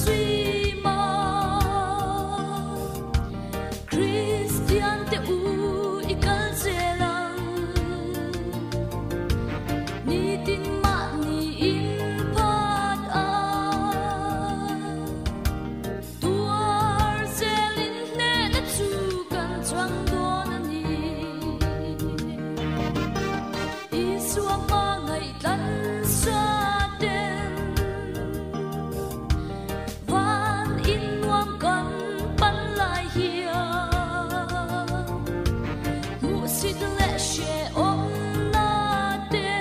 zui mah. Kristian te u i kal zel ang. Nitin mahni in phat a. Tuar zelin hnehna chu kan chuang dawn a ni. Isua hmangaih tlan sa ten van in nuam kan pan lai hian hmuhsit leh hrehawmna te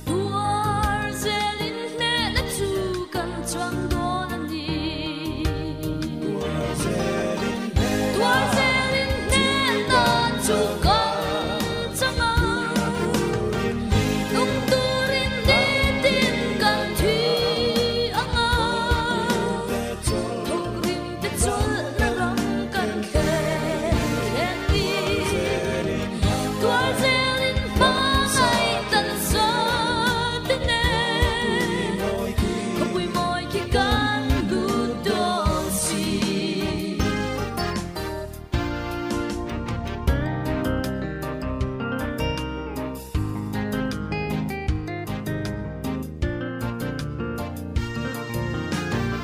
tuar zelin hnehna chu kan chuang dawn a ni. Tuar zelin hnehna chu kan chang a, nung turin nitin kan thi ang a, thawk rim te chawlhna ram kan thleng thleng ni. Tuar zelin hmangaih tan sa te nen, khawpui mawi khi kan lut dawn si.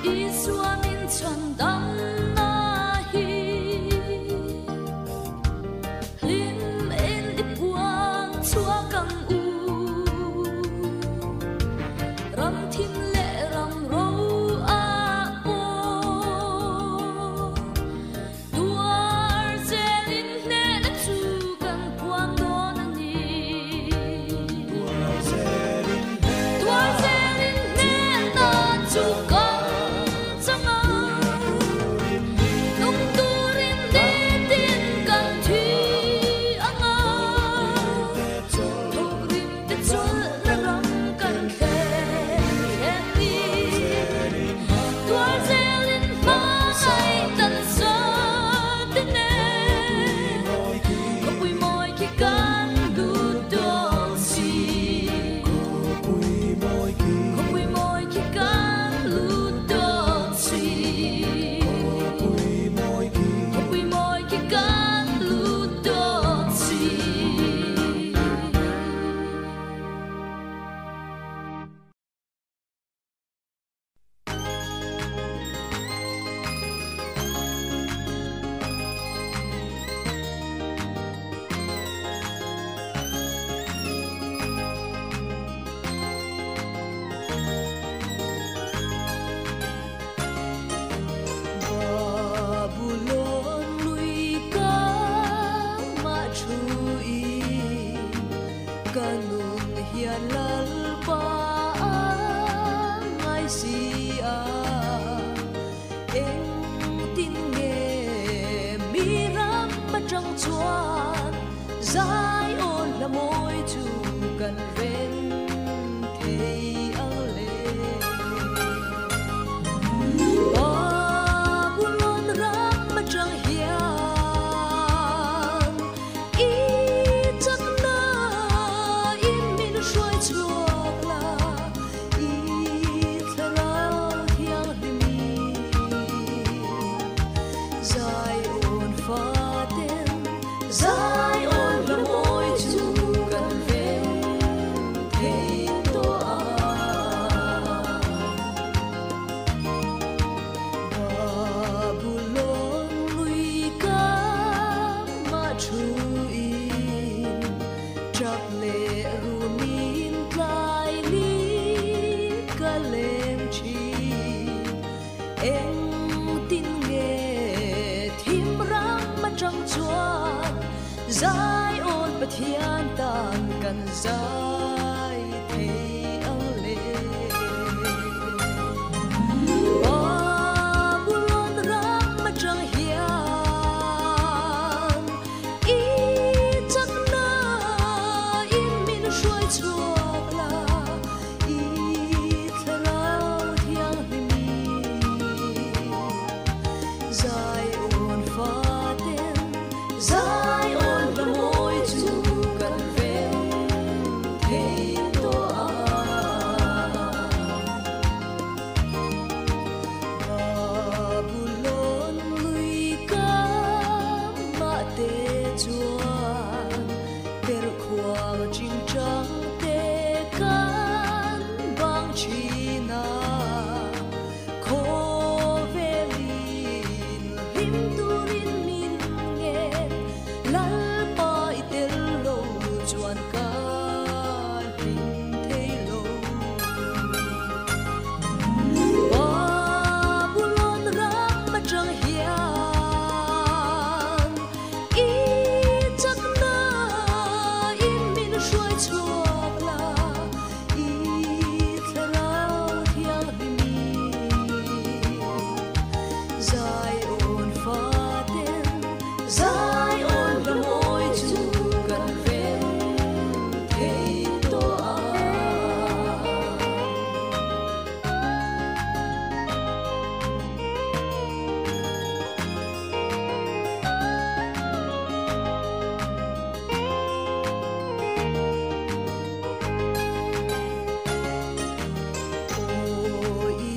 Isua min chhan damna hi hlim en i puang chhuak ang u. Ram thim leh ram ro a pawh tuar zelin hnehna chu kan puang dawn a ni. Tuar zelin hnehna chu kan chang a, nung turin nitin kan thi ang a, thawk rim te chawlhna ram kan thleng thleng ni. Tuar zelin hmangaih tan sa te nen, khawpui mawi khi kan lut dawn si. Khawpui mawi khi kan lut dawn si. Khawpui mawi khi kan lut dawn si. Babulon lui ka ma thui kanun hian lalpa ngai si a, eng tin nge mi ram atang chuan Zion la mawi chu kan rem thei ang le. Babulon ram atang hian i chakna in min hruai chhuak la, i thlarau thianghlim Zion faten Zion la mawi chu kan rem thei to a. Babulon lui ka ma thuin chap le rumin tlai ni ka lem chi, eng tin nge thim ram atang chuan Zion Pathian tan kan zai thei ang le. Babulon ram atang hian i chakna in min hruai chhuak la, i thlarau thianghlim Zion faten Zion la mawi chu kan rem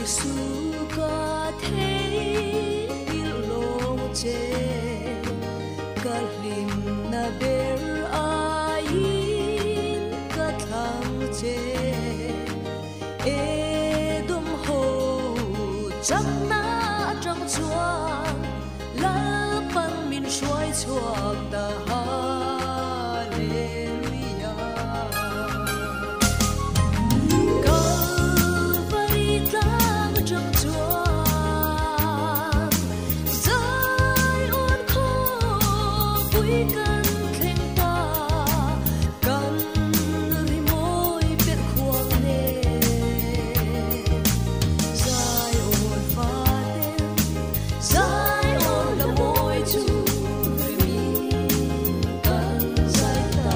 Isu ka theihnghilh lawng che, ka hlimna ber aiin ka thlang che. Edom ho chakna atang chuan Lalpan min hruai chhuak ta. Hallelujah. Kalvari tlang atang chuan Zion khawpui kan thleng ta, kan rimawi per khuang nen. Zion faten, Zion la mawi chu remin kan zai ta.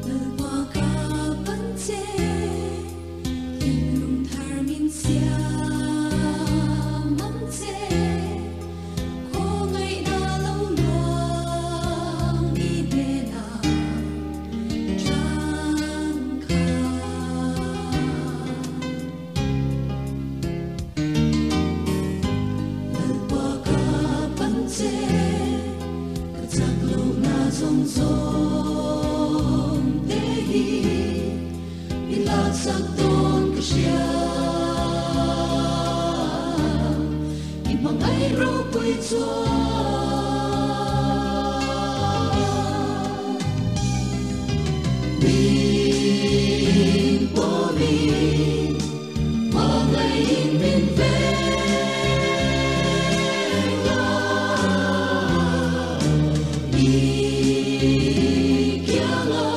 Lalpa ka pan che, thinlung thar min siam ang che, khawngaihna lo luang i hnenah changkha. Lalpa ka pan che, ka chak lohna zawng zawng te hi min laksak dawn ka hria. I hmangaih ropui chuan min pawmin hmangaihin min veng la. I kianga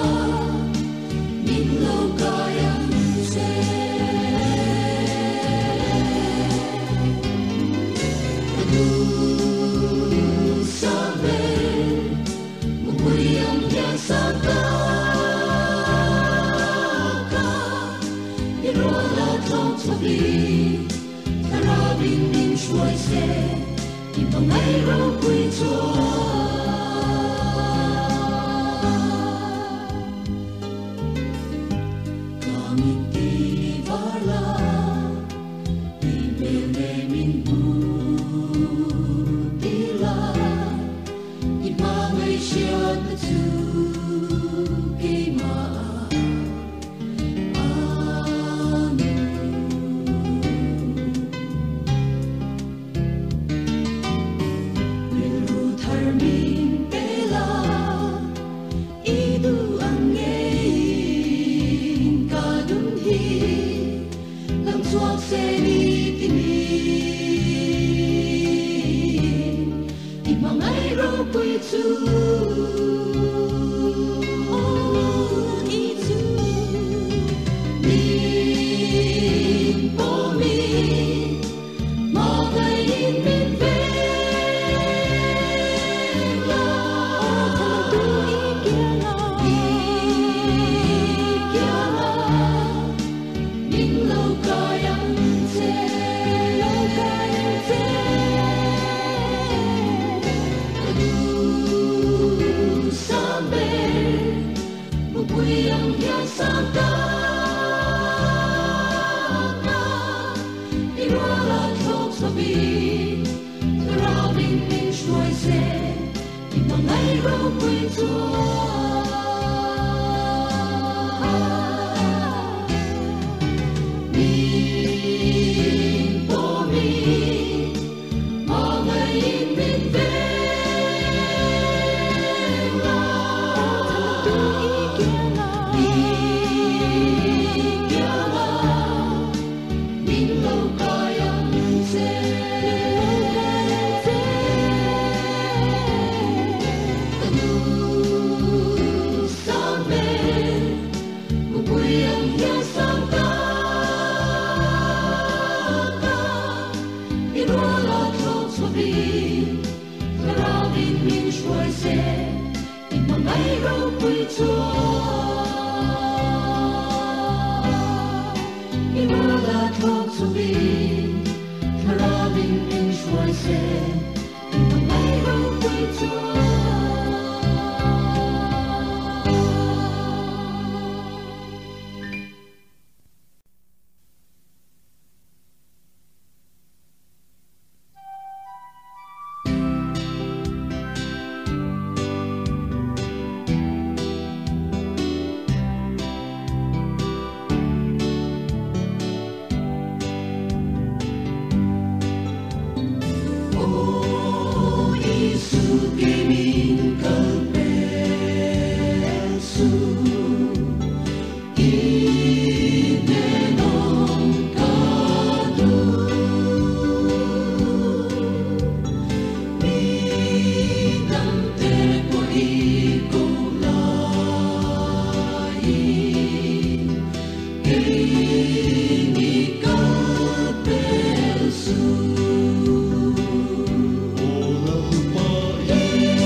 min lo kai ang che. Ka duhsam ve mupui ang hian sang ta ka, i ruala tlawng chhuakin thlarauin min hruai se, i hmangaih ropui chuan. Ka min ti var la, i hmel ne min hmu ti la, i hmangaih hriatna chu keimah anu. Rilru thar min pe la, i duh ang ngeiin ka nun hi lang chhuak se ni ti min, i hmangaih ropui chu. Oh, i chu min pawmin hmangaihin min veng la. Thamantu i kianga, I kianga min lo kai ang che, lo kai ang che. Ka duhsam ber mupui ang hian sang ta ka, i ruala thlawk chhuakin thlarauin min hruai se, i hmangaih ropui chuan. Min pawmin hmangaihin min veng la. Thamantu i kianga, I kianga min lo kai ang che, lo kai ang che. Ka duhsam se i hmangaih ropui chuan. Aw Isu kei min kal pel suh, i hnenawm ka duh. Mi dangte pawh i ko laiin, kei mi kal pel suh. Aw Lalpa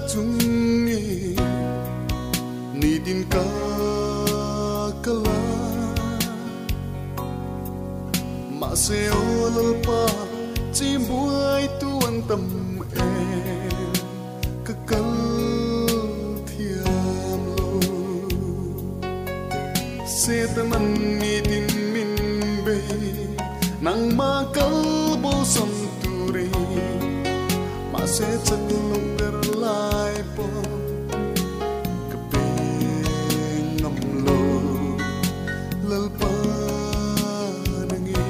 chungin nitin ka kal a. Mahse aw Lalpa chim buai tu an tam em ka kal thiam lo. Satan an nitin min bei nangmah kal bo sam turin mahse chak lo ber lai pawh ka pe ngam lo. Lalpa nangi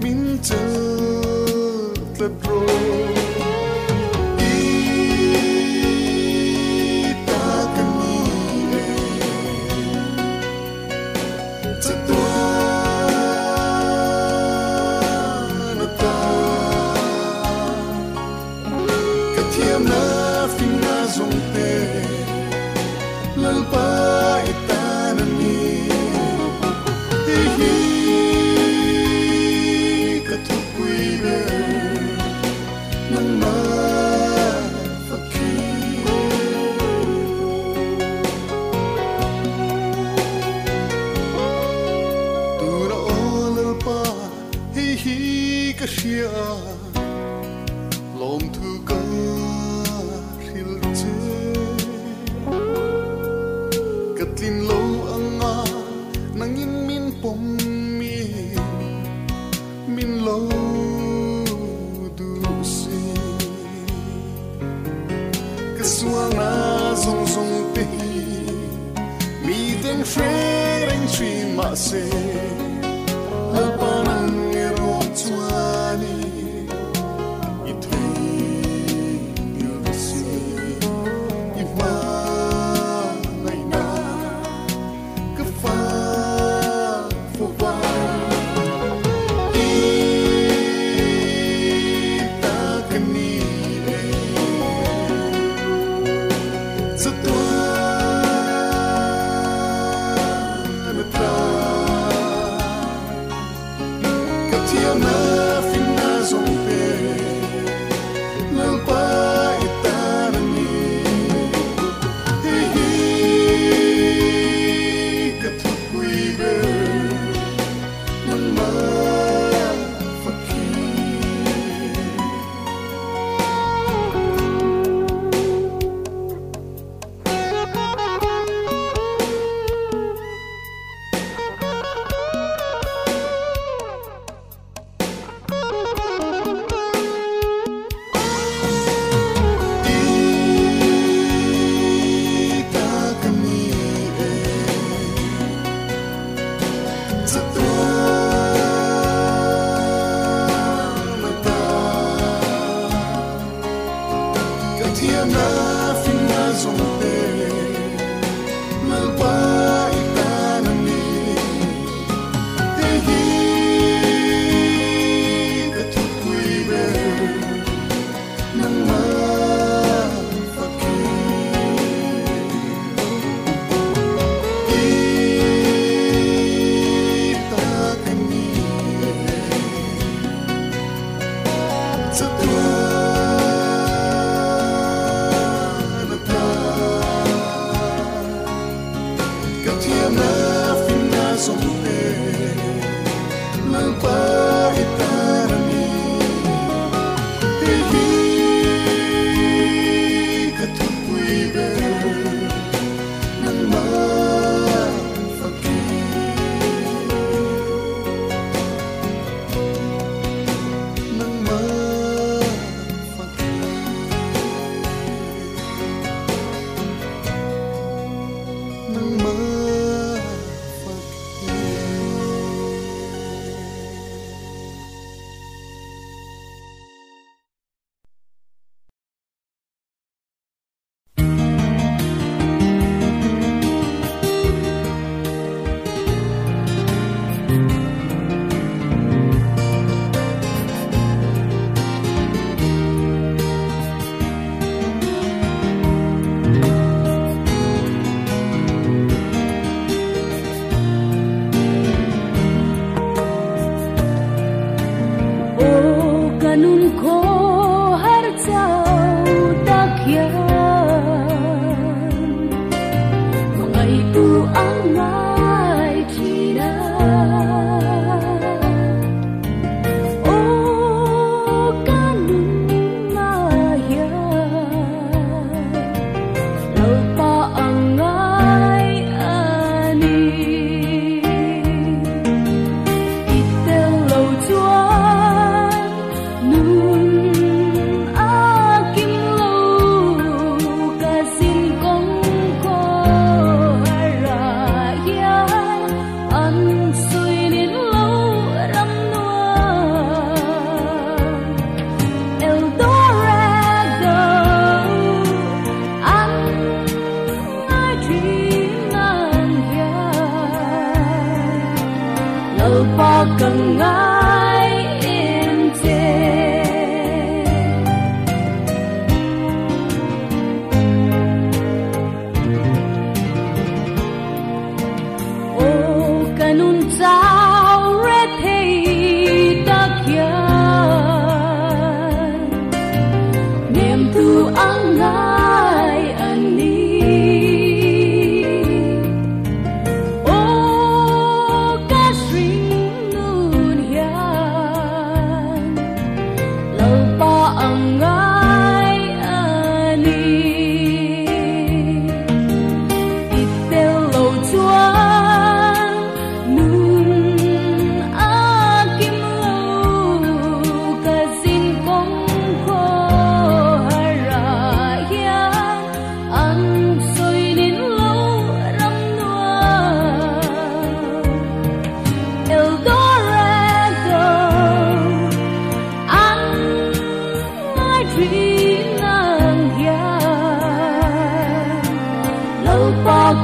min chal tlat rawh. I ta ka ni e chatuan ata ka thiamna finna zawng te Lalpa i tan a ni. Hei hi ka thupui ber nangmah fakhi. Tuna aw Lalpa hei hi ka hria lawm thu ka hril che. Ka tlin lo anga nangin min pawm mi min lo duh si. Ka sualna zawng zawng te hi mi ten hre reng thin mahse Lalpa nang erawh chuani i thei ngil si. I hma ngaihna ka fa fo va. I ta ka ni e chatuan ata ka thiamna finna zawng te Lalpa i tan a ni. Hei hi ka thupui ber nangmah fakhi. I ta ka ni e chatuan ata ka thiamna finna zawng te Lalpa i tan a ni. Hei hi ka thupui ber nangmah fakhi. I ta ka ni e chatuan ata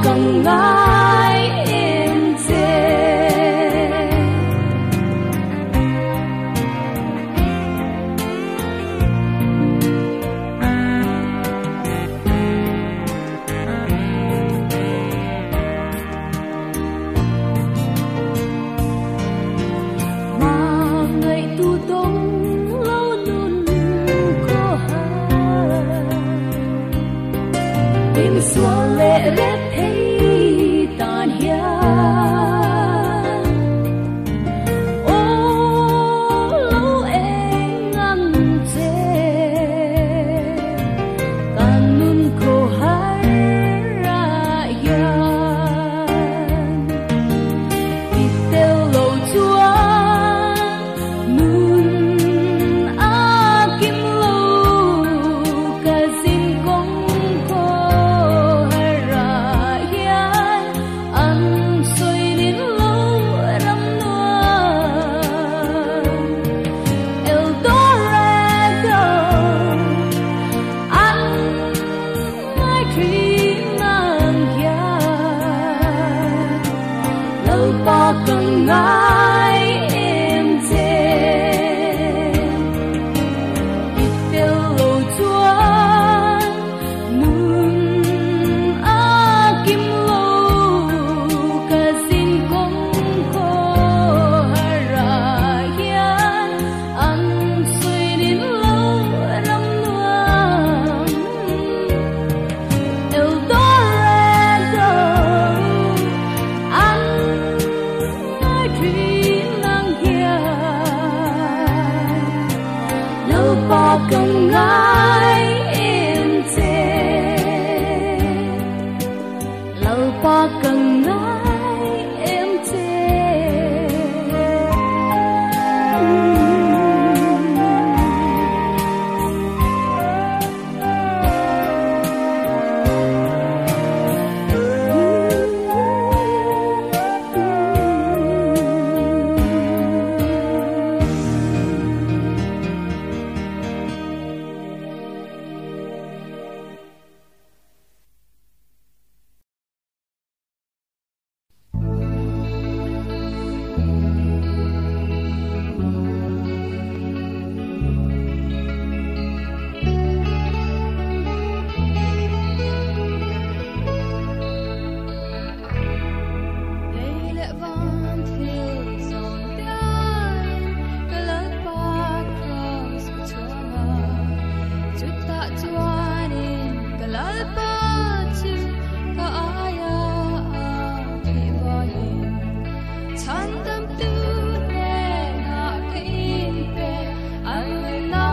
ka ngai em che. Hmangaihtu dawng lo nun khaw har, Tim sual leh rep thei tan hian. Aw lo eng ang che, kan nun khaw har ah hian. I tel lo chuan nun a kim lo, ka zin kawng khaw har ah hian. An sawi nin lo ram nuam, El Dorado, an ngai thin ang hian. Lalpa ka ngai em che, i tel lo chuan nun a kim lo, ka zin kawng khaw har ah hian. An sawi nin lo ram nuam, El Dorado, an ngai thin ang hian. Lalpa ka ngai em che, Lalpa ka ngai em che. Lei leh van thil zawng tiain ka Lalpa kraws ka chhuang a, chutah chuanin ka Lalpa chu ka aia a theih vangin chhandam tu hnenah ka inpe, an nunna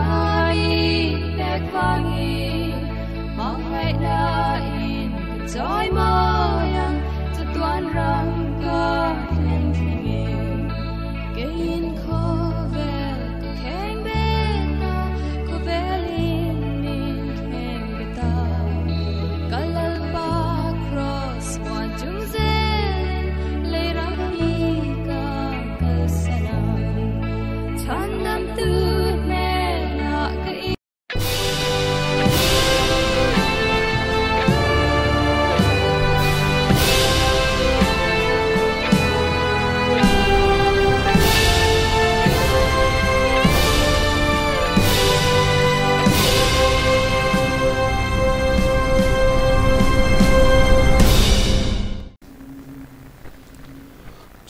in pek vangin hmangaihna in ka chawi mawi ang, chatuan ram ka thlen thlengin. Keiin khawvel ka kheng bet a, khawvelin min kheng bet a. Ka Lalpa kraws huan chung zelin lei ram hi ka kalsan a, chhandam tu hnenah ka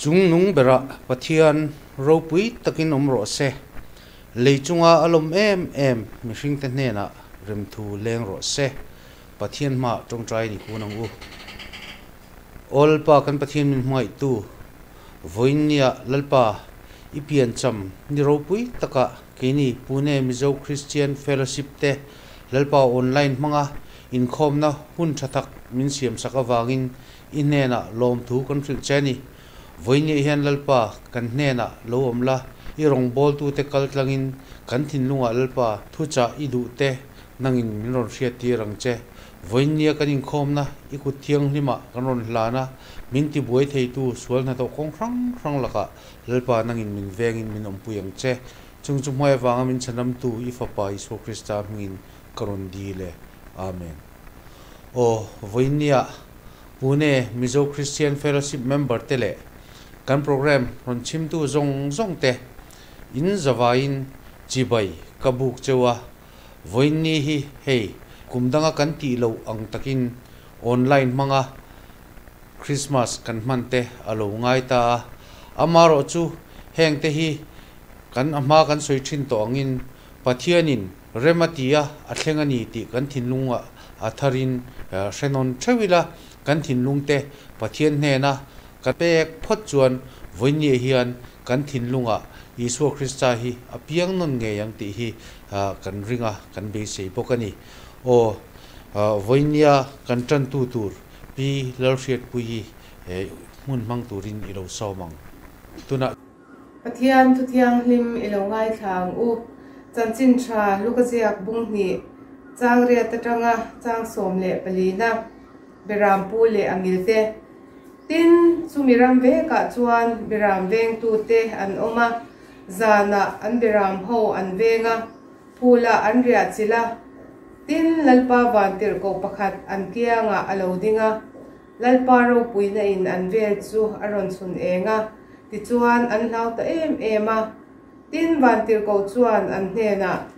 Chung nung berah Pathian ropui takin awm rawh se, lei chunga a lawm em em mihringte hnenah remthu leng rawh se, Pathian hmaah tawngtai ni kun ang u. Aw Lalpa kan Pathian min hmangaihtu, vawiinnia Lalpa i piancham ni ropui takah keini Pune Mizo Christian Fellowship te Lalpa online hmanga inkhawmna hun tha tak min siamsak avangin i hnenah lawmthu kan hrilh che a ni. Vawiinniah hian Lalpa kan hnenah lo awm la, i rawngbawltute kal tlangin kan thinlungah Lalpa thuchah i duh te nangin min rawn hriattir ang che. Vawiinnia kan inkhawmna i kut thianghlimah kan rawn hlan a, min tibuai theitu sual hnathawh kawng hrang hrang lakah Lalpa nangin min vengin min awmpui ang che. Chung chu hmai avanga min chhanamtu i Fapa Isua Krista hmingin ka rawn dil e. Amen. Aw, vawiinniah. Pune Mizo Christian Fellowship member te leh kan program rawn chhimtu zawng zawng te in zavaiin chibai ka buk cheu a, vawiin ni hi hei kum danga kan tih loh ang takin online hmanga Christmas kan hman te a lo ngai ta a, amarawh chu heng te hi kan a hma kan sawi thin tawh angin Pathianin rem a ti a, a thleng a ni tih kan thinlungah a tharin hre nawn theuh ila, kan thinlung te Pathian hnena kan pek phawt chuan vawiinniah hian kan thinlungah Isua Krista hi a piang nawn ngei ang tih hi kan ring a, kan beisei bawk a ni. Aw, vawiinnia kan tantu tur Pi Lalhriatpuii hi hmun hmang turin i lo sawm ang. Tunah. Pathian thu thianghlim i lo ngaithla ang u. Chanchin tha Luka ziak bung hnih, chang riat atanga chang 14na, Beram pu leh a ngilte. Tin, chumi ram vekah chuan Beram vengtute an awm a, zanah an Beram ho an veng a, phulah an riah chilh a. Tin, Lalpa vantirhkoh pakhat an kiangah a lo ding a. Lalpa ropuina in an vel chu a rawn chhun eng a, tichuan an hlau ta em em a. Tin, Vantirhkoh chuan an hnenah,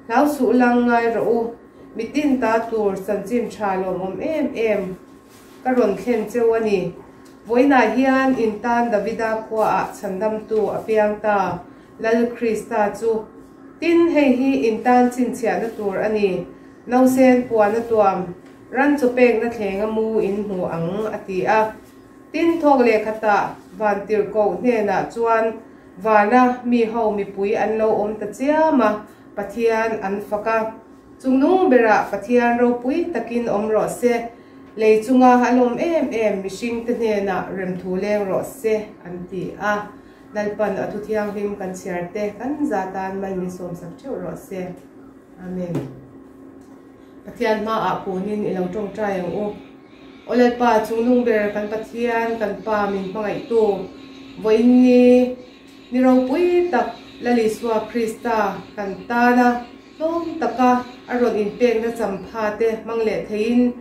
Hlau suh lang ngai rawh u, mitin ta tur chanchin tha lawmawm em em ka rawn thlen cheu a ni. Vawiinah hian in tan Davida khuaah chhandamtu a piang ta, Lal Krista chu. Tin, hei hi in tan chhinchhiahna tur a ni, Nausen puan a tuam, ran chaw pekna thleng a mu in hmu ang, a ti a. Tin, thawk leh khatah Vantirhkoh hnenah chuan vana mi ho mipui an lo awm ta chiam a, Pathian an fak a. Chungnung berah Pathian ropui takin awm rawh se, lei chunga a lawm em em mihringte hnenah remthu leng rawh se, an ti a. Lalpan a thu thianghlim kan chhiar te kan za tan mal min sawmsak theuh rawh se. Amen. Pathian hmaah kunin i lo tawngtai ang u. Aw Lalpa, chungnung ber kan Pathian, kan Pa min hmangaihtu, vawiin ni, ni ropui tak Lal Isua Krista kan tana tlawm taka a rawn inpekna champha te hmang leh theiin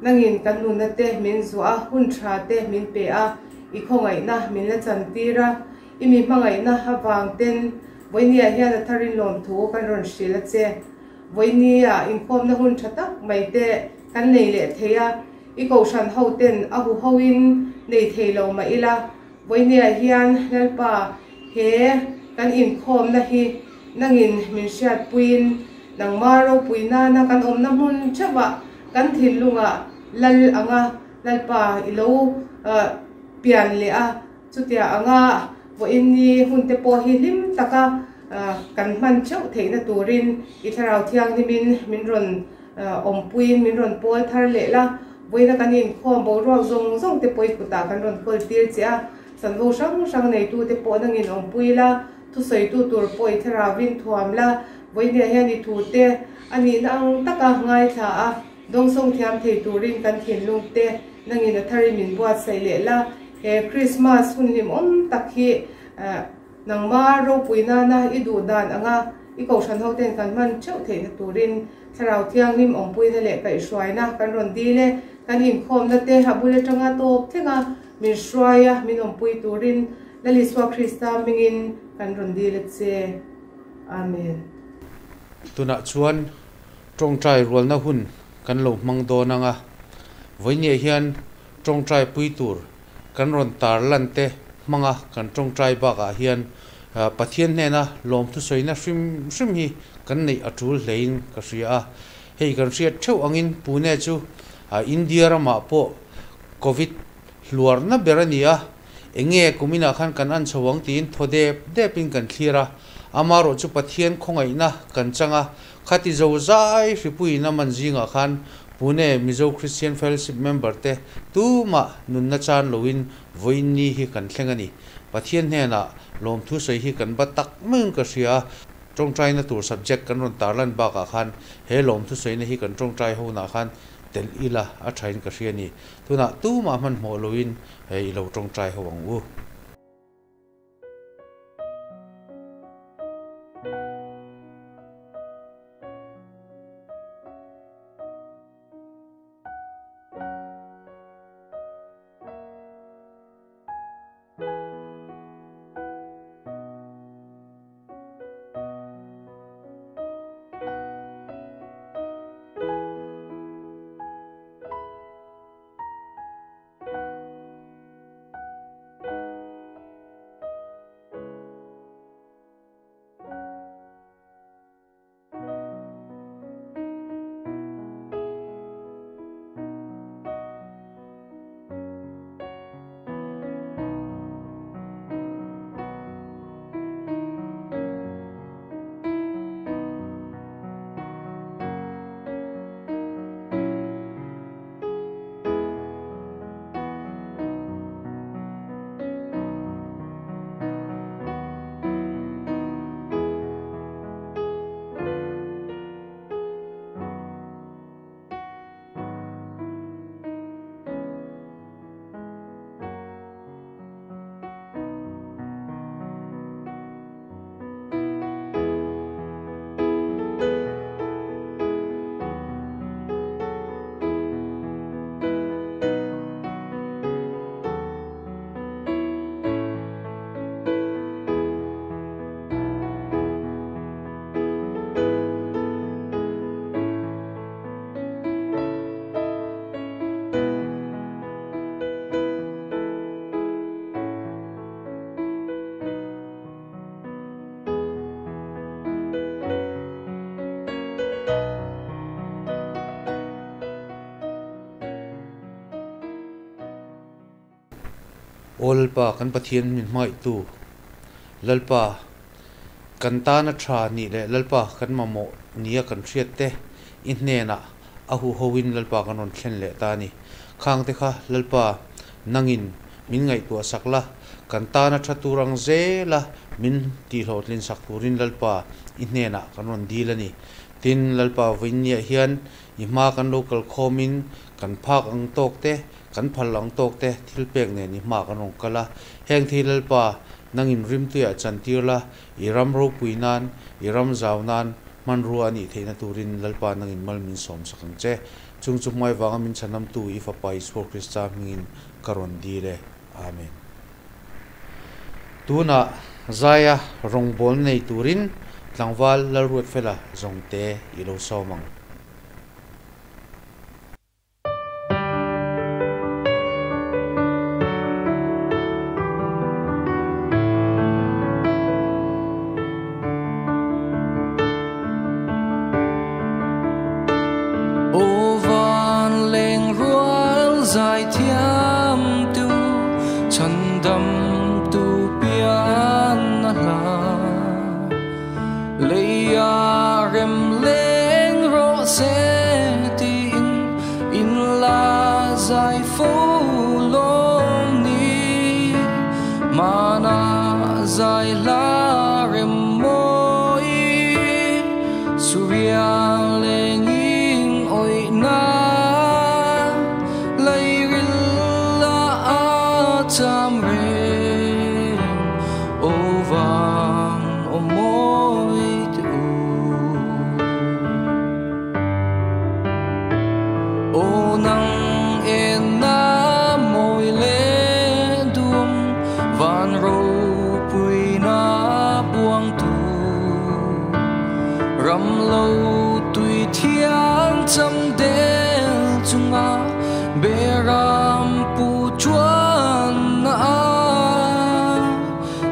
nangin kan nunna te min zuah a, hun tha te min pe a, i khawngaihna min la chantir a, i mi hmangaihna avang ten Vawinia hian a tharin lawmthu kan rawn hrilh a che. Vawinia inkhawmna hun tha tak mai te kan nei leh thei a, i kohhran ho ten a hu hoin nei thei lo mah ila, Vawinia hian Lalpa he kan inkhawmna hi nangin min hriatpuiin nangma ropui nana kan awmna hmun theuhah kan thinlungah Lal anga Lalpa i lo pian leh a. Chutia anga vawiin ni hun te pawh hi hlim taka kan hman theuh theihna turin i thlarau thianghlimin min rawn awmpuiin min rawn pawl thar leh la. Vawiina kan inkhawm boruak zawng zawng te pawh i kutah kan rawn kawl tir che a, chanvo hrang hrang neitu te pawh nangin awmpui la, thusawitu tur pawh i thlarauvin thuam la, vawiinah hian i thu te a nihna ang taka ngaithla a, Dawngsawng thiam thei turin kan thinlung te nangin a tharin min buatsaih leh la, he Krismas hun hlimawm tak hi nangma ropui nana i duh dan anga i kohhran ho ten kan hman theuh theihna turin Thlarau Thianghlim awmpuina leh kaihhruaina kan rawn dil e. Kan inkhawmna te a bul atanga tawp thlenga min hruai a, min awmpui turin Lal Isua Krista hmingin kan rawn dil a che. Amen. Tunah chuan Tawngtai rualna hun kan lo hmang dawn ang a, vawinia hian tawngtai pui tur kan rawn tar lan te hmanga kan tawngtai bakah hian Pathian hnena lawmthu sawina hrim hrim hi kan neih a tul hlein ka hria a. Hei kan hriat theuh angin Pune chu India ramah pawh Covid hluarna ber a ni a, enge kuminah khan kan an chho ang tiin thaw dep depin kan thlir a, amarawh chu Pathian khawngaihna kan chang a, Khati zo zai hripuiin a man zingah khan Pune Mizo Christian Fellowship member te tumah nunna chan loin vawiin ni hi kan thleng a ni. Pathian hnenah lawmthu sawi hi kan bat tak maiin ka hria a, tawngtaina tur subject kan rawn tarlan bakah khan he lawmthu sawina hi kan tawngtai honah khan telh ila a thain ka hria a ni. Tunah tumah hmanhmawh loin i lo tawngtai ho ang u. Aw Lalpa, kan Pathian min hmangaihtu, Lalpa, kan tana tha nih leh Lalpa kan mamawh nia kan hriat te i hnenah a huhoin Lalpa kan rawn thlen leh ta a ni. Khangte kha Lalpa nangin min ngaihtuah sak la, kan tana tha tur ang zela min tihhlawhtlin sak turin Lalpa i hnenah kan rawn dil a ni. Tin, Lalpa vawiinniah hian i hma kan lo kal khawmin kan phak ang tawk te, kan phal ang tawk te thil pek nen i hma kan rawn kal a. Heng thil Lalpa nangin rimtuiah chantir la, i ram ropui nan, i ram zau nan hmanrua a nih theihna turin Lalpa nangin mal min sawm sak ang che. Chung chu hmai vanga min chhanamtu i Fapa Isua Krista hmingin ka rawn dil e. Amen. Tunah Zaia rawngbawlna nei turin tlangval Lalruatfela zawngte i lo sawm ang. Aw van leng rual zai thiam tu chhandam tu pian a hla Leia rem leng rawh se tiin in la zai fo lawm ni Mana zai hla rem mawi Surya lengin awih na Lairil la a cham reng Aw van aw mawi te u. Aw nang en na mawi le duam van ropui na buang tu ram lo tui thiang cham del chunga beram pu chuan na a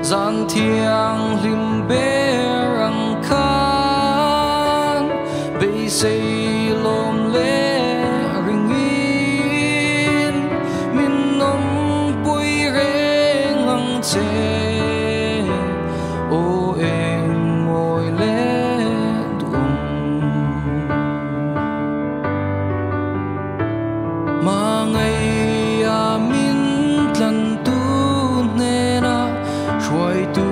zan thiang hlim berang khan beisei lawm le ringin min awm pui reng ang che aw eng mawi le duam Mangaia min tlan tu hnena hruai tu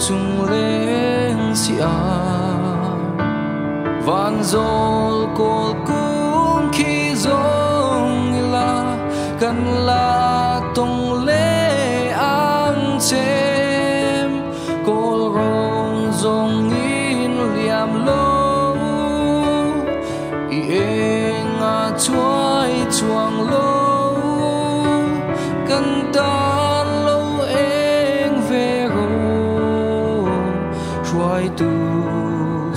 chung leng si a van zawl kawl kung khi zawng ila kan la tawng le ang chem kawl rawng zawng in liam lo i eng a chuai chuang lo kan tan lo eng ve ro hruai tu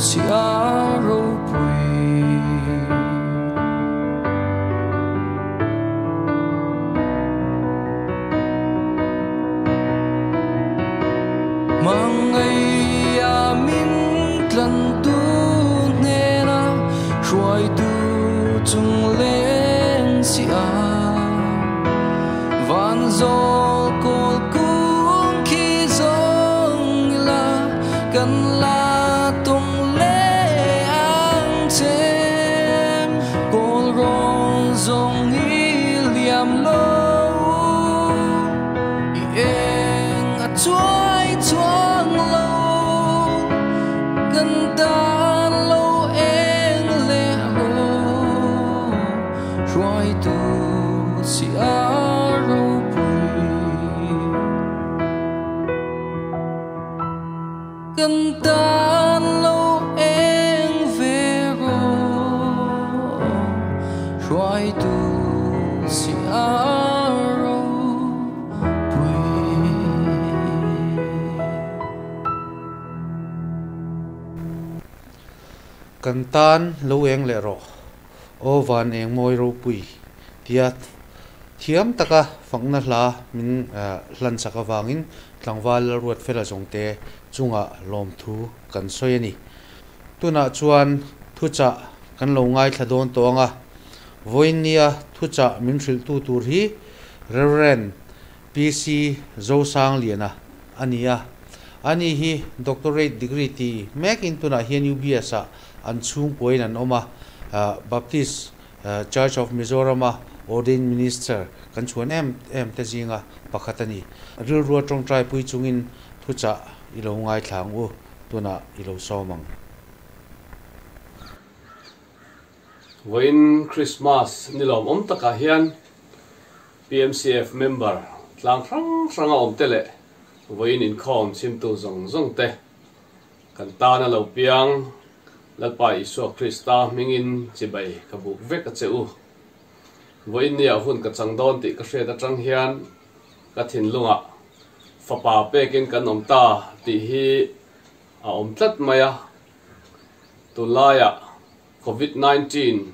si a ro pui. Mangaia min tlan tu hnena hruai tu chung leng si a van zawl kawl kung khi zawng ila kan la tung le ang chem kawl rawng zawng i liam lo i eng a chuai chuang lo kan tan lo eng le ro hruai tu si a ro pui kan tan lo eng ve ro hruai tu si a ro pui. Kan tan lo eng leh rawh aw van eng mawi ropui tia thiam taka fakna hla min hlan sak avangin tlangval Lalruatfela zawngte chungah lawmthu kan sawi a ni. Tunah chuan thuchah kan lo ngaithla dawn tawh ang a, vawiinnia thuchah min hrilhtu tur hi Rev. PC Zosangliana a ni a. Ani hi Doctorate degree ti mekin tunah hian UBS ah an chhungkuain an awm a, Baptist Church of Mizoram-a ordained minister kan chhuan em em te zinga pakhat a ni. Rilrua tawngtai pui chungin thuchah i lo ngaithla ang u, tunah i lo sawm ang. Vawiin Christmas ni lawmawm takah hian PMCF member tlang hrang hranga awmte leh vawiin inkhawm chhimtu zawng zawng te kan tana lo piang Lalpa Isua Krista hmingin chibai ka buk vek a che u. Vawiin nia hun ka chang dawn tih ka hriat atang hian ka thinlungah fapa pekin kan awm ta tih hi a awm tlat mai a. Tunlaiah Covid 19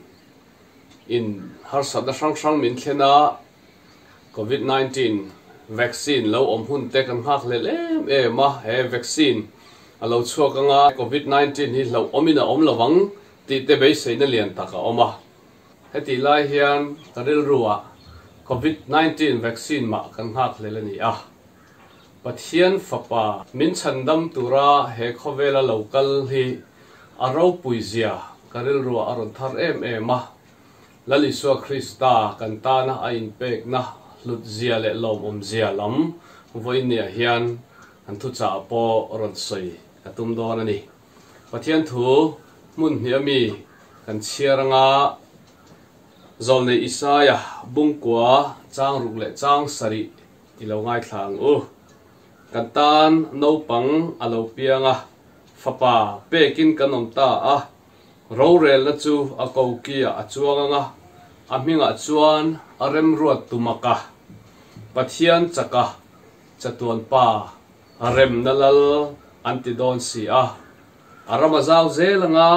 in harsatna hrang hrang min thlen a, Covid 19 vaccine lo awm hun te kan nghak hlel em em a, he vaccine a lo chhuak anga Covid 19 hi hlauh awmin a awm lo ang tih te beiseina lian tak a awm a. Hetih lai hian ka rilru ah Covid 19 vaccine mah kan nghak hlel a ni a. Pathian Fapa min chhandam tura he khawvela lo kal hi a ropui zia ka rilruah a rawn thar em em a. Lal Isua Krista kan tana a inpekna hlut zia leh lawmawm zia lam vawiinniah hian kan thuchah pawh rawn sawi ka tum dawn a ni. Pathian thu hmun hnih ami kan chhiar anga Zawlnei Isaia bungkua chang ruk leh chang sarih I lo ngaithla ang u. Kan tan naupang a lo piang a, fapa pekin kan awm ta a, rorelna chu a kokiah a chuang ang a, a hmingah chuan a remruat tumak a, Pathian chaka chatuan pa remna lal an ti dawn si a. A ram a zau zel ang a,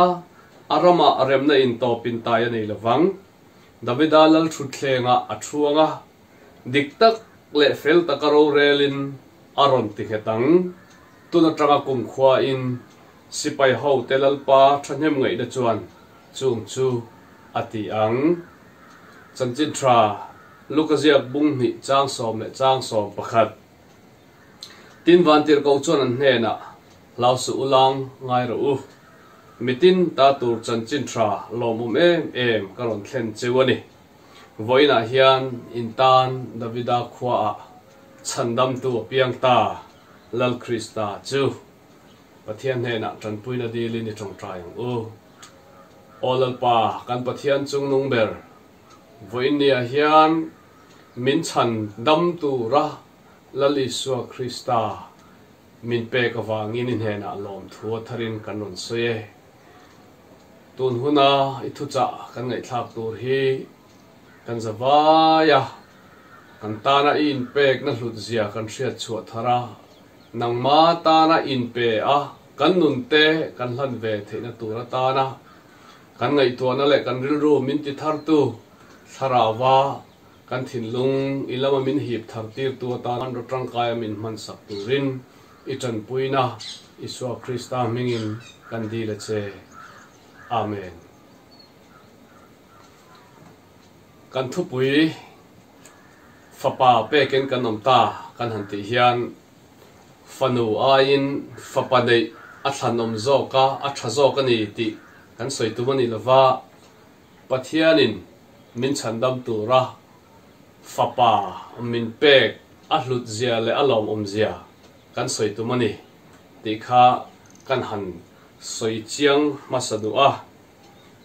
a ramah remna intawpin tai a nei lovang. Davida lal thutthlengah a thuang a, Dik tak leh fel taka rorelin a rawn ti nghet ang. Tun atanga kumkhuain sipai hote Lalpa thahnem ngaihna chuan chung chu a ti ang. Chanchin tha Luka ziak bung hnih chang sawm leh chang 11. Tin vantirhkoh chuan an hnenah, Hlau suh u lang, ngai rawh u. Mitin ta tur chanchin tha lawmawm em em ka rawn thlen cheu a ni. Vawiinah hian in tan Davida khuaah chhandamtu a piang ta, Lal Krista chu Pathian hnenah tanpuina dilin i tawngtai ang u. Aw Lalpa, kan Pathian chungnung ber, vawiin niah hian min chhandam tura Lal Isua Krista min pek avangin i hnenah lawmthu a tharin kan rawn sawi e. Tun huna i thuchah kan ngaihthlak tur hi kan za vai a, kan tana i inpekna hlut zia kan hriat chhuah thar a, nangma tana inpe a kan nun te kan hlan ve theihna tur atana kan ngaihtuahna leh kan rilru min ti thartu thlarauva kan thinlung i lama min hip thar tirtu atan an raw tangkaia min hmansak turin i tanpuina Isua Krista hmingin kan dil a che. Amen. Kan thupui fapa pekin kan awm ta kan han tih hian fanu aiin fapa neih a thlanawm zawk a, a tha zawk a ni tih kan sawi tum a ni lova, Pathianin min chhandam tura fapa min pek a hlut zia leh a lawmawm zia kan sawi tum a ni tih kha kan han sawi chiang hmasa duh a.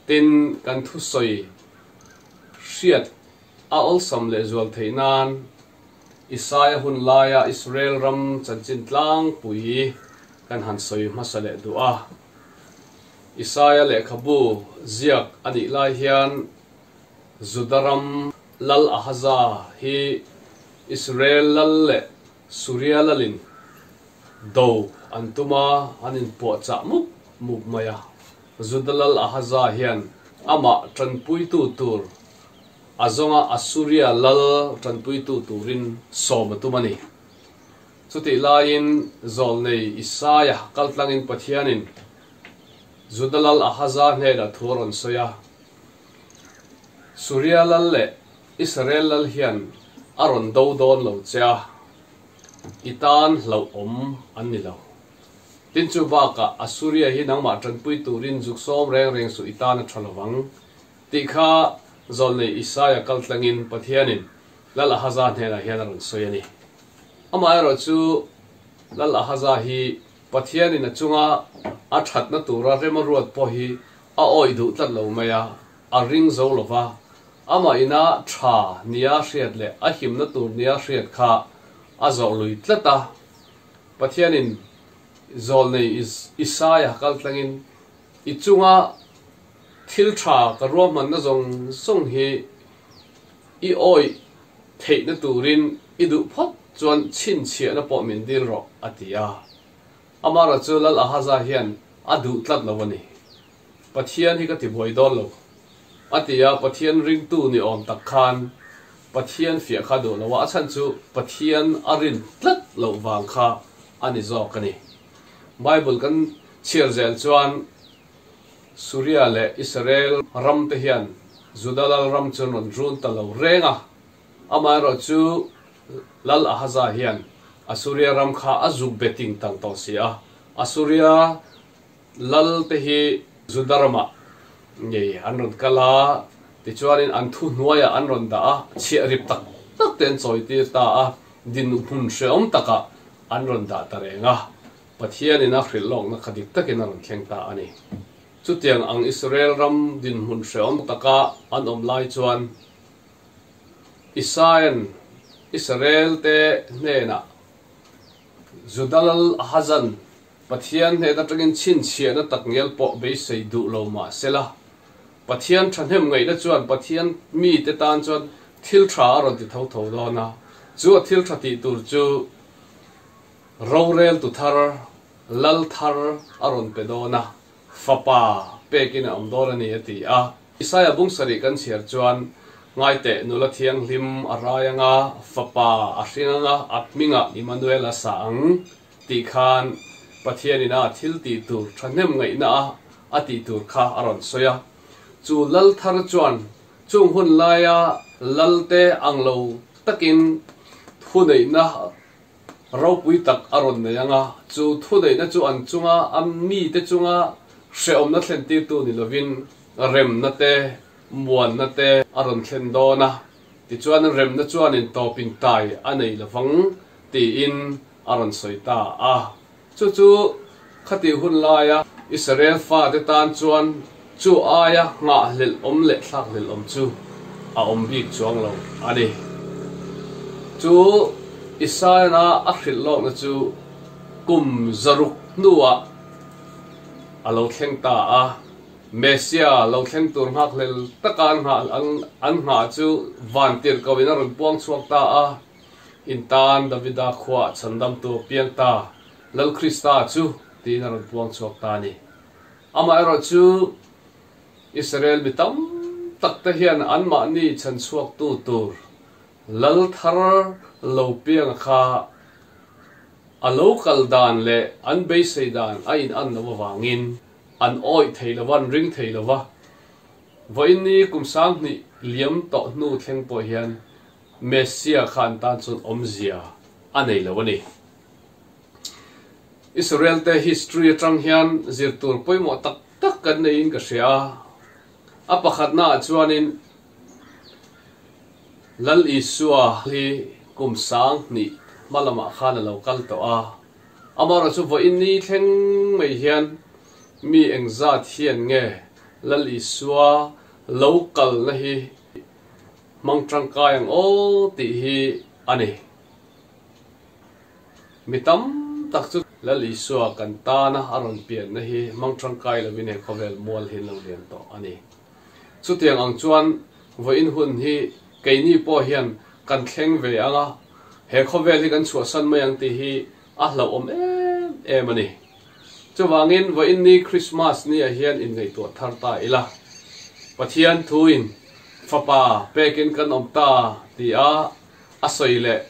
Tin, kan thusawi hriat a awlsam leh zual theih nan Isaia hun laia Israel ram chanchin tlangpui kan han sawi hmasa leh duh a. Isaia lehkhabu ziak a nih lai hian Juda ram Lal Ahaza hi Israel lal leh Suria lalin do an tum a, an inpuahchah mup mup mai a. Juda lal Ahaza hian amah tanpuitu tur a zawnga Assuria lal tanpuitu turin sawm a tum a ni. Chutih laiin zawlnei Isaia kaltlangin Pathianin Juda lal Ahaza hnenah thu a rawn sawi a, Suria lal leh Israel lal hian a rawn do dawn lo che a, i tan hlauhawm an ni lo. Tin chu bakah Assuria hi nangmah tanpui turin zuk sawm reng reng suh i tan a tha lovang tih kha zawlnei Isaia kal tlangin Pathianin Lal Ahaza hnenah hian a rawn sawi a ni. Amaherawhchu Lal Ahaza hi Pathianin a chunga a thatna tura rem a ruat pawh hi a awih duh tlat lo mai a, a ring zo lo va, amah ina tha nia hriat leh a himna tur nia hriat kha a zawh lui tlat a. Pathianin zawlnei Isaia kal tlangin i chunga thil tha ka ruahmanna zawng zawng hi i awih theihna turin i duh phawt chuan chhinchhiahna pawh min dil rawh, a ti a. Amara chu Lal Ahaza hian a duh tlat lo a ni. Pathian hi ka ti buai dawn lo, a ti a. Pathian ringtu ni awm tak khan Pathian fiah kha duh lo a, a chhan chu Pathian a rin tlat loh vang kha a ni zawk a ni. Bible kan chhiar zel chuan Suria leh Israel ram te hian Juda lal ram chu an rawn run ta lo reng a, amaherawhchu Lal Ahaza hian Assuria ram kha a zuk be ting tang tawh si a, Assuria lal te hi Juda ramah ngei an rawn kal a, tichuanin an thuhnuaiah an rawn dah a, chhiah rip tak tak te an chawitir ta a, dinhmun hrehawm takah an rawn dah ta reng a. Pathianin a hrilh lawkna kha dik takin a rawn thleng ta a ni. Chutiang ang Israel ram dinhmun hrehawm taka an awm lai chuan Isaia'n Israel-te hnenah Juda lal Ahaza'n Pathian hnen atangin chhinchhiahna takngial pawh beisei duh lo mah sela, Pathian thahnem ngaihna chuan Pathian mite tan chuan thil tha a rawn ti tho tho dawn a, chu a thil tha tih tur chu Roreltu thar, lal thar a rawn pe dawn a, fapa pekin a awm dawn a ni, a ti a. Isaia bung sarih kan chhiar chuan, Ngaiteh, nula thianghlim a rai anga, fapa a hring anga, a hmingah Immanuel a sa ang, tih khan Pathianin a thil tih tur thahnem ngaihna a a tih tur kha a rawn sawi a. Chu lal thar chuan chung hun laia lalte ang lo takin thuneihna ropui tak a rawn nei ang a, chu thuneihna chu an chunga a mite chunga hrehawmna thlentirtu ni lovin remna te, muanna te a rawn thlen dawn a, tichuan remna chuanin tawpin tai a nei lovang tiin a rawn sawi ta a. Chu chu khatih hun laia Israel fate tan chuan chu aia nghahhlelh awm leh thlakhlelh awm chu a awm bik chuang lo a ni. Chu Isaiah-na a hrilh lawkna chu kum zaruk hnuah a lo thleng ta a. Messiah lo thleng tur nghakhlel taka an nghah chu vantirhkohin a rawn puang chhuak ta a. In tan Davida khuaah chhandamtu a piang ta, Lal Krista chu, tiin a rawn puang chhuak ta a ni. Amaherawhchu, Israel mi tam takte hian anmahni chhanchhuaktu tur Lal thar lo pianga kha a lo kal dan leh an beisei dan a in-an loh avangin an awih thei lo va, an ring thei lo va. Vawiin ni kum 2000 liam tawh hnu thleng pawh hian Messia kha an tan chuan awmzia a nei lo a ni. Israel te history atang hian zir tur pawimawh tak tak kan neiin ka hria a. A pakhatna ah chuanin Lal Isua hi kum 2000 hma lamah khan a lo kal tawh a. Amaherawhchu vawiin ni thleng mai hian mi engzat hian nge Lal Isua lo kalna hi Hmang tangkai ang aw tih hi a ni. Mi tam tak chu Lal Isua kan tana a rawn pianna hi hmang tangkai lovin he khawvel mual hi an lo lian tawh a ni. Chutiang ang chuan vawiin hun hi keini pawh hian kan thleng ve ang a, he khawvel hi kan chhuahsan mai ang tih hi a hlauhawm em em a ni. Chuvangin vawiin ni Krismas ni ah hian inngaihtuah thar ta ila. Pathian thuin Fapa pekin kan awm ta ti a a sawi leh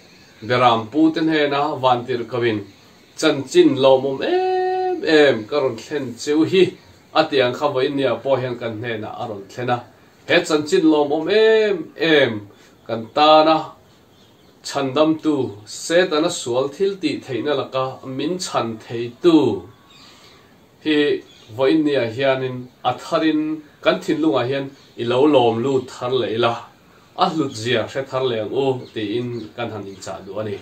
Beram pute hnena vantirhkoin chanchin lawmawm em em ka rawn thlen cheu hi a ti ang kha vawiin ni ah pawh hian kan hnenah a rawn thlen a. He chanchin lawmawm em em kan tana. Chhandamtu, Setana sual thil tih theihna laka min chhan theitu hi vawiin niah hianin a tharin kan thinlungah hian i lo lawm lut thar leh ila, a hlutzia hre thar leh ang u tiin kan han inchah duh a ni.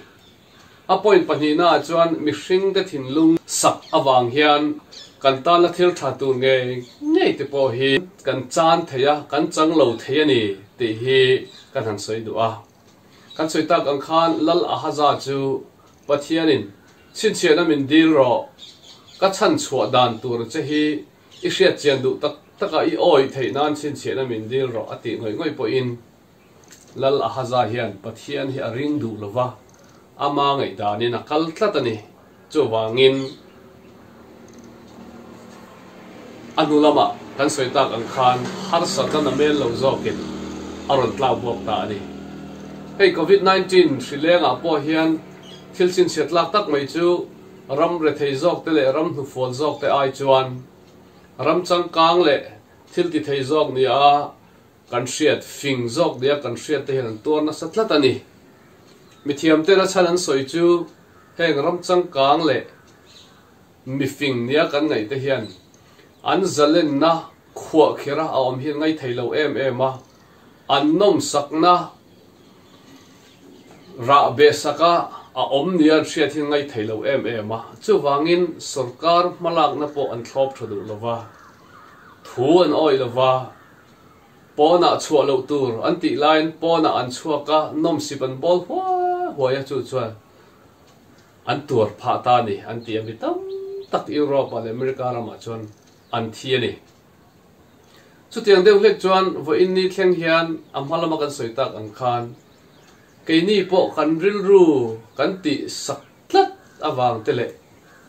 A point pahnihnaah chuan mihringte thinlung sak avang hian kan tana thil tha tur ngei ngei te pawh hi kan chan thei a, kan chang lo thei a ni tih hi kan han sawi duh a. Kan sawi tak ang khan Lal Ahaza chu Pathianin chhinchhiahna min dil rawh, ka chhan chhuah dan tur che hi i hriat chian duh tak taka i awih theih nan chhinchhiahna min dil rawh a tih ngawih ngawih pawhin Lal Ahaza hian Pathian hi a ring duh lo va, ama ngaihdanin a kal tlat a ni. Chuvangin a hnu lamah kan sawi tak ang khan harsatna namel lo zawkin a rawn tlak buak ta a ni. Hei Covid 19 hri lengah pawh hian thil chhinchhiat lak tak mai chu ram rethei zawkte leh ram hnufual zawkte ai chuan ram changkang leh thil ti thei zawk nia Kan hriat fing zawk nia kan hriat te hian an tuar nasa tlat a ni. Mithiam ten a chhan an sawi chu heng ram changkang leh mifing nia kan ngaih te hian an zalenna khuahkhirh a a awm hi an ngaithei lo em em a, an nawmsakna rah behsak a a awm nia an hriat hi an ngaithei lo em em a. Chuvangin sorkar hmalakna pawh an thlawp tha duh lova, thu an awih lova, Pawnah chhuah loh tur an tih laiin pawnah an chhuak a, nawmsip an bawl huai huai a, chu chuan an tuar phah ta a ni an ti a, mi tam tak Europe ah leh America ramah chuan an thi a ni. Chutiang deuh hlek chuan vawiin ni thleng hian a hma lama kan sawi tak ang khan keini pawh kan rilru kan tih sak tlat avang te leh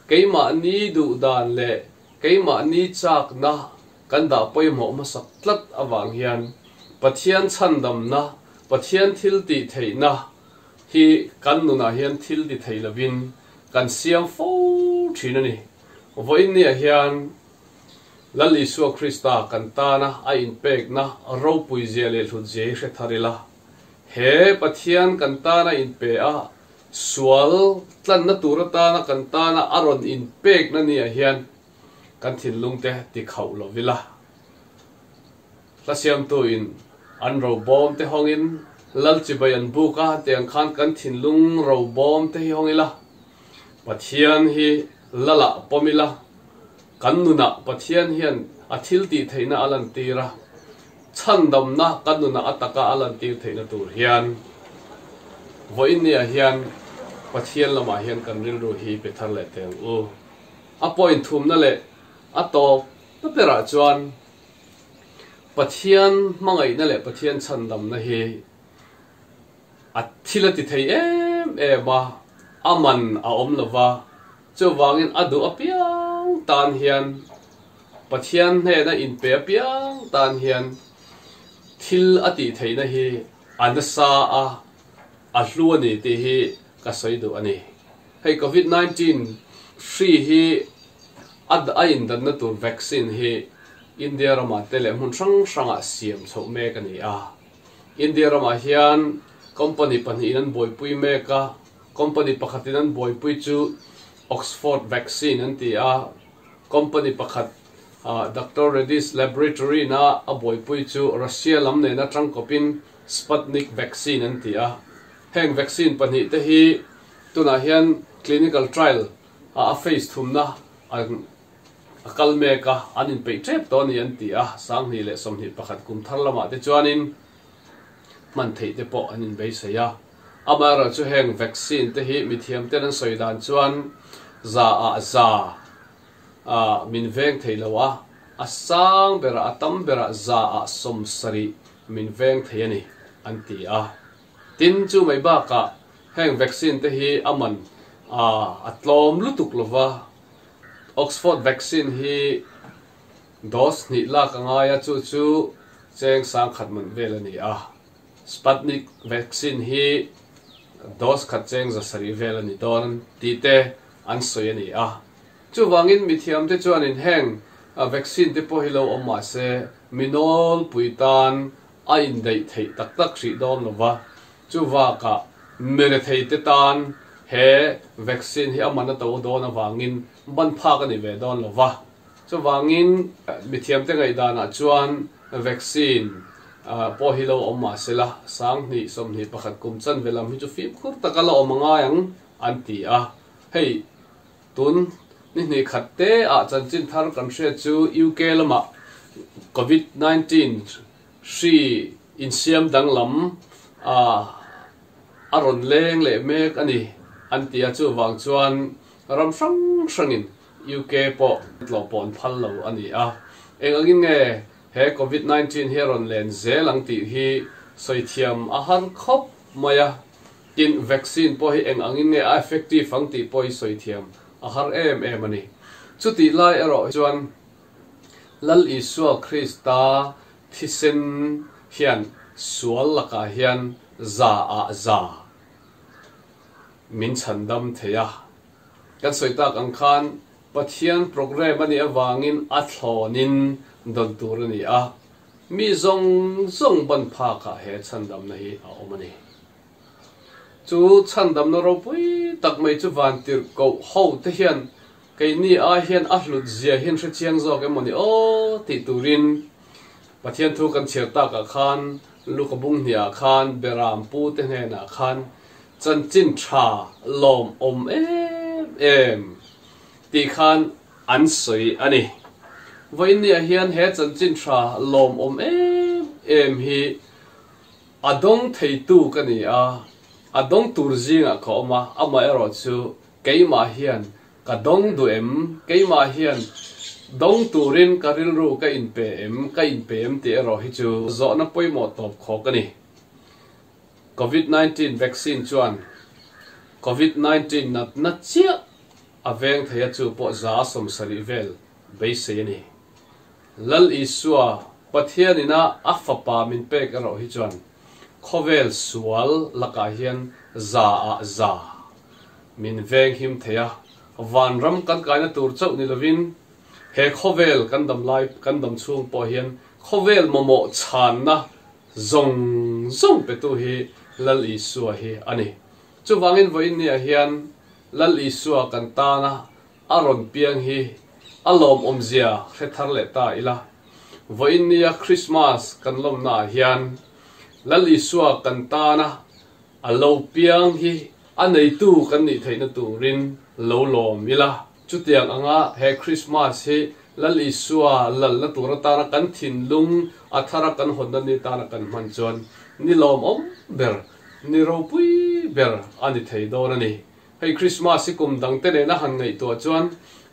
keimahni duh dan leh keimahni chakna Kan dah pawimawh hmasak tlat avang hian Pathian chhandamna, Pathian thil tih theihna hi kan nunah hian thil ti thei lovin kan siam fo thin a ni. Vawiin niah hian Lal Isua Krista kan tana a inpekna ropuizia leh hlutzia hi hre thar ila, he Pathian kan tana inpe a, sual tlanna tur atana kan tana a rawn inpekna niah hian Kan thinlungte ti khauh lo ila. Hla siamtuin an robawm te hawngin Lal chibai an buk a tiang khan kan thinlung robawm te hi hawng ila. Pathian hi Lalah pawm ila. Kan nunah Pathian hian a thil tih theihna a lantir a, chhandamna kan nunah a taka a lantir theihna tur hian vawiin niah hian Pathian lamah hian kan rilru hi pe thar leh teh ang u. A point thumna leh a tawp na berah chuan Pathian hmangaihna leh Pathian chhandamna hi a thil a ti thei em em a, a man a awm lo va, chuvangin a duh apiang tan hian Pathian hnena inpe apiang tan hian thil a tih theihna hi a nasa a, a hlu a ni tih hi ka sawi duh a ni. Hei Covid 19 hri hi a a indanna tur vaccine hi India ramah te leh hmun hrang hrangah siam chhoh mek a ni a. India ramah hian company pahnihin an buaipui mek a, company pakhatin an buaipui chu Oxford vaccine an ti a, company pakhat Doctor Reddy's Laboratory na a buaipui chu Russia lam nena tangkawpin Sputnik vaccine an ti a. Heng vaccine pahnih te hi tunah hian clinical trial ah a phase thumna an a kal mek a, an inpeih tep tawh a ni an ti a, 2021 kum thar lamah te chuanin hman theih te pawh an inbeisei a. Amaherawhchu heng vaccine te hi mithiam ten an sawi dan chuan za ah za ah min veng thei lo a, a sang berah a tam berah za ah 70 min veng thei a ni an ti a. Tin, chu mai bakah heng vaccine te hi a man a tlawm lutuk lova, Oxford vaccine hi dose hnih lak a ngai a, chu chu cheng sangkhat man vel a ni a, Sputnik vaccine hi dose khat cheng 700 vel a ni dawn tih te an sawi a ni a. Chuvangin mithiamte chuanin heng vaccine te pawh hi lo awm mah se mi nawlpui tan A indaih theih tak tak hrih dawn lo va, chuvakah Mirethei te tan he vaccine hi a man a to dawn avangin ban phak a ni ve dawn lo va. Chuvangin mithiamte ngaihdanah chuan vaccine pawh hi lo awm mah se la, 2021 kum chanve lam hi chu fimkhur taka la awm a ngai ang an ti a. Hei tun ni hnih khat te ah chanchin thar kan hriat chu UK lamah Covid 19 hri insiam danglam a rawn leng leh mek a ni an ti a, chuvang chuan ram hrang hrangin UK pawh tlawh pawh an phal lo a ni a. Eng angin nge he Covid 19 hi a rawn len zel ang tih hi sawi thiam a har khawp mai a, tin vaccine pawh hi eng angin nge a effective ang tih pawh hi sawi thiam a har em em a ni. Chutih lai erawh chuan Lal Isua Krista thisen hian sual lakah hian za ah za min chhandam thei a. Kan sawi tak ang khan Pathian program a nih avangin a thlawnin dawn tur a ni a, mi zawng zawng ban phakah he chhandamna hi a awm a ni. Chu chhandamna ropui tak mai chu vantirhkoh ho te hian Keini ai hian a hlut zia hian hre chiang zawk emaw ni aw tih turin Pathian thu kan chhiar takah khan Luka bung hniah khan Beram pu te hnenah khan chanchin tha lawmawm em em tih khan an sawi a ni. Vawiinniah hian he chanchin tha lawmawm em em hi a dawng theitu ka ni a, a dawng tur zingah ka awm a, amaherawhchu Keimah hian ka dawng duh em? Keimah hian dawng turin ka rilru ka inpe em? Ka inpe em tih erawh hi chu zawhna pawimawh tawp khawk a ni. Covid 19 vaccine chuan Covid 19 natna chiah a veng thei a chu pawh 70% vel beisei a ni. Lal Isua Pathian ina a fapa min pek erawh hi chuan khawvel sual lakah hian 100% min veng him thei a, vanram kan kaina tur chauh ni lovin he khawvel kan dam lai kan dam chhung pawh hian khawvel mamawh chhanna zawng zawng petu hi Lal Isua hi a ni. Chuvangin vawiin niah hian Lal Isua kan tana a rawn piang hi a lawmawmzia hre thar leh ta ila. Vawiin nia Krismas kan lawmnaah hian Lal Isua kan tana A lo piang hi a neitu kan nih theihna turin lo lawm ila. Chutiang anga he Krismas hi Lal Isua lalna tur atana kan thinlung a thara kan hawnna ni tana kan hman chuan ni lawmawm ber, ni ropui ber a ni thei dawn a ni. Hei Krismas hi kum dangte nena han ngaihtuah chuan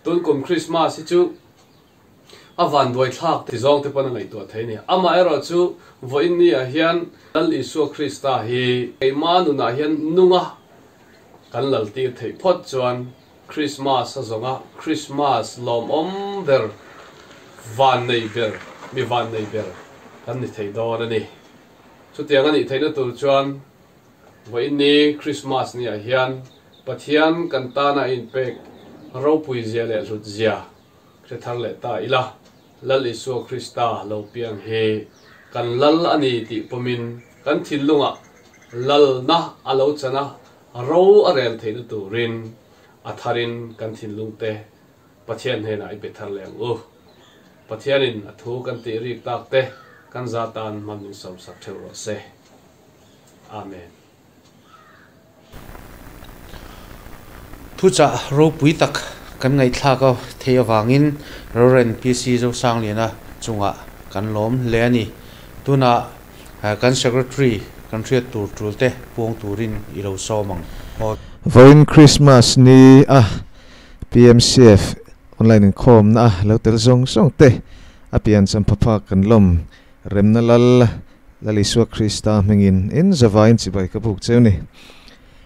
tun kum Krismas hi chu A vanduai thlak ti zawng te pawn a ngaihtuah thei a ni. Amaherawh chu vawiin ni ah hian Lal Isua Krista hi keimah nunah hian nunga kan lal tir theih phawt chuan Krismas a zawnga Krismas lawmawm ber, vannei ber, mi vannei ber kan ni thei dawn a ni. Chutiang a nih theihna tur chuan vawiin ni Krismas ni ah hian Pathian kan tana a inpek ropui zia leh hlut zia Hre thar leh ta ila, Lal Isua Krista lo piang hi kan lal a ni tih pawmin kan thinlungah lalna a lo chan a, ro a rel theihna turin a tharin kan thinlungte Pathian hnenah i pe thar leh ang u. Pathianin a thu kan tih rik tak te kan za tan hman min sawmsak theuh rawh se. Amen. Thuchah ropui tak kan ngaihthlak a theih avangin Rev. PC Zosangliana chungah kan lawm hle a ni. Tunah kan Secretary kan hriat tur tul te puang turin i lo sawm ang aw. Vawiin Christmas ni a PMCF online inkhawmna a lo tel zawng zawng te a pian champhaphak kan lawm remna lal Lal Isua Krista hmingin in zavaiin chibai ka buk cheu ni.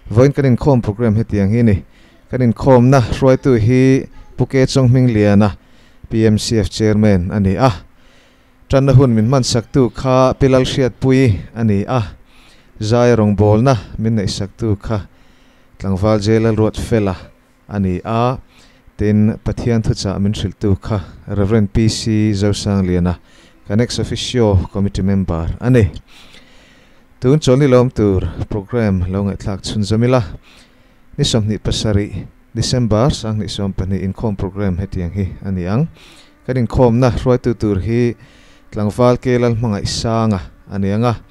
Vawiin kan inkhawm program hetiang hi ni. Kan inkhawmna hruaitu hi Pu Ke Chawng Hmingliana, PMCF Chairman a ni a. Tanna hun min hmansaktu kha Pi Lalhriatpuii a ni a. Zai rawngbawlna min neihsaktu kha Tlangval J Lalruatfela a ni a. Tin, Pathian thuchah min hrilhtu kha Rev. PC Zosangliana, kan ex officio committee member a ni. Tun chawlni lawm tur program lo ngaihthlak chhun zawmila ni 27 December 2022 inkhawm program hetiang hi a ni ang. Kan inkhawmna hruaitu tur hi tlangval ke lal hmangaih sanga a ni ang a.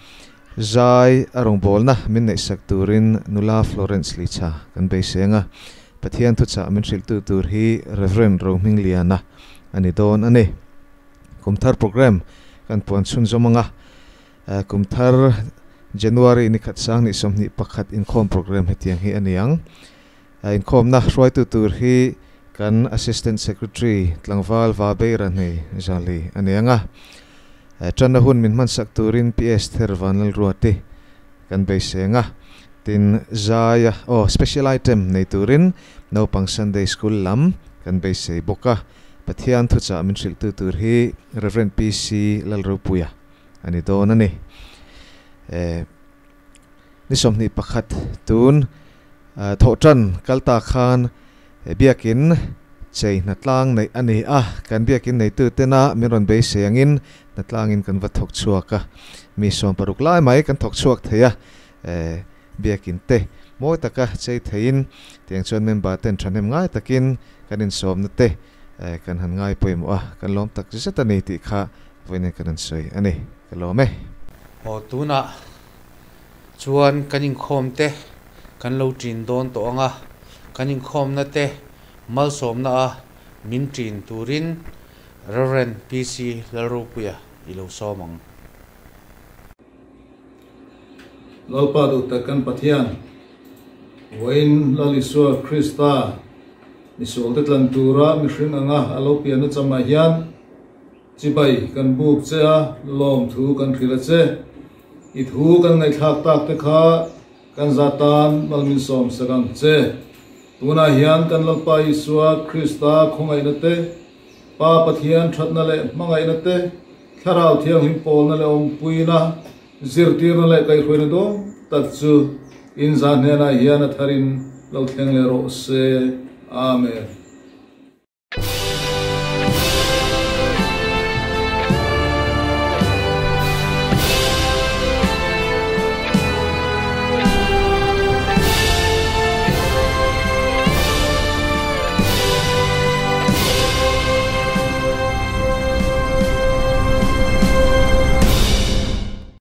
Zai a rawngbawlna min neihsak turin nula Florence Licha kan beiseng a. Pathian thuchah min hrilhtu tur hi Rev. Rohmingliana a ni dawn a ni. Kumthar program kan puan chhun zawm ang a. Kumthar January ni khat 2021 inkhawm program hetiang hi a ni ang. Inkhawmna hruaitu tur hi kan Assistant Secretary tlangval Vabeira hnei Zali a ni ang a. Tanna hun min hmansak turin PS Thervan Lalruati kan beiseng a. Tin Zaia aw special item nei turin naupang Sunday School lam kan beisei bawk a. Pathian thuchah min hrilhtu tur hi Rev. PC Lalropuia a ni dawn a ni. Ni 21 tun thawhtan kalta khan biakin chei hnatlang nei a ni a. Kan biakin neitu tena min rawn beisei angin hnatlangin kan va thawk chhuak a. Mi 60 lai mai kan thawk chhuak thei a. Biakin te mawi taka chei theiin tiang chuan member ten thahnem ngai takin kan insawmna te kan han ngai pawimawh a. Kan lawm tak zet a ni tih kha vawiin kan han sawi a ni. Ka lawm e. Aw tunah chuan kan inkhawm te kan lo ṭin dawn tawh ang a, kan inkhawmna te malsawmna a min ṭin turin Rev. PC Lalropuia i lo sawm ang. Lalpa duh tak kan Pathian, vawiin Lal Isua Krista misualte tlan tura mihring anga a lo pianna chamah hian chibai kan buk che a, lawmthu kan hrilh a che. I thu kan ngaihthlak tak te kha kan za tan malmin sawm sak ang che. Tunah hian kan Lalpa Isua Krista khawngaihna te, Pa Pathian thatna leh hmangaihna te, Thlarau Thianghlim pawlna leh awmpuina, zirtirna leh kaihhruaina dawn tak chu in za hnenah hian a tharin lo thleng leh rawh se. Amen.